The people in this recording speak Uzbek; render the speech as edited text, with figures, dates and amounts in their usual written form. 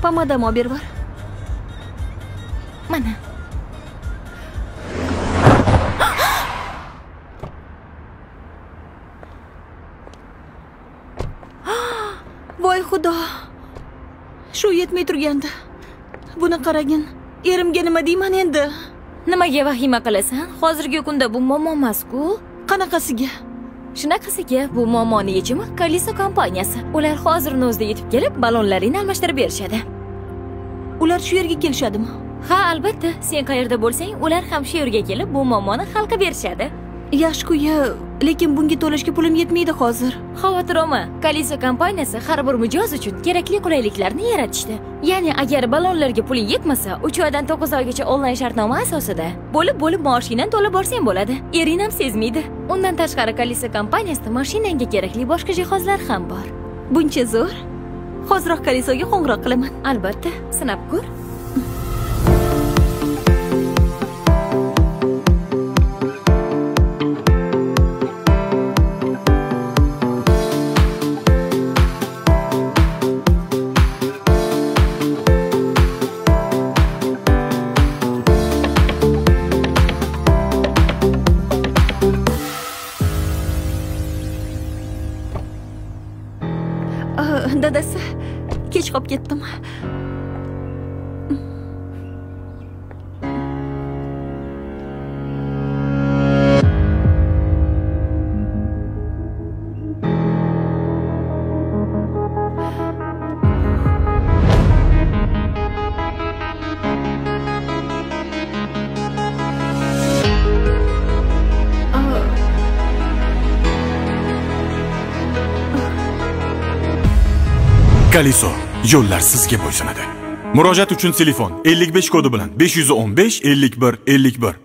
Pomadam olib berib. Mana. Voy xudo. Shu yetmay turgandi. Buni qaragin. Erimga nima deyman endi? Nimaga vahima qilasan? Hozirgi kunda bu muammo emas-ku. Qanaqasiga? Shunaqasiga bu muammoni yechimi Kaliso kompaniyasi. Ular hozirni o'zida yetib kelib, ballonlaringni almashtirib berishadi. Ular shu yerga kelishadimi? Ha, albatta. Sen qayerda bo'lsang, ular ham shu yerga kelib, bu muammoni hal qilib berishadi. Yaxshi-ku-ya, lekin bunga to'lashga pulim yetmaydi hozir. Xavotir olma. Kaliso kompaniyasi har bir mijoz uchun kerakli qulayliklarni yaratishdi. Ya'ni agar ballonlarga puling yetmasa, 3 oydan 9 oygacha onlayn shartnoma asosida bo'lib-bo'lib maoshingdan to'lab borsang bo'ladi. Ering ham sezmaydi. Undan tashqari Kaliso kompaniyasida mashinangga kerakli boshqa jihozlar ham bor. Buncha zo'r. Hoziroq Kalisoga qo'ng'iroq qilaman. Albatta, sinab ko'r. Dadasi, kech qolib ketdim. Kaliso, yo'llar sizga bo'ysunadi. Murojaat uchun telefon 55 kodi bilan 515 51 51.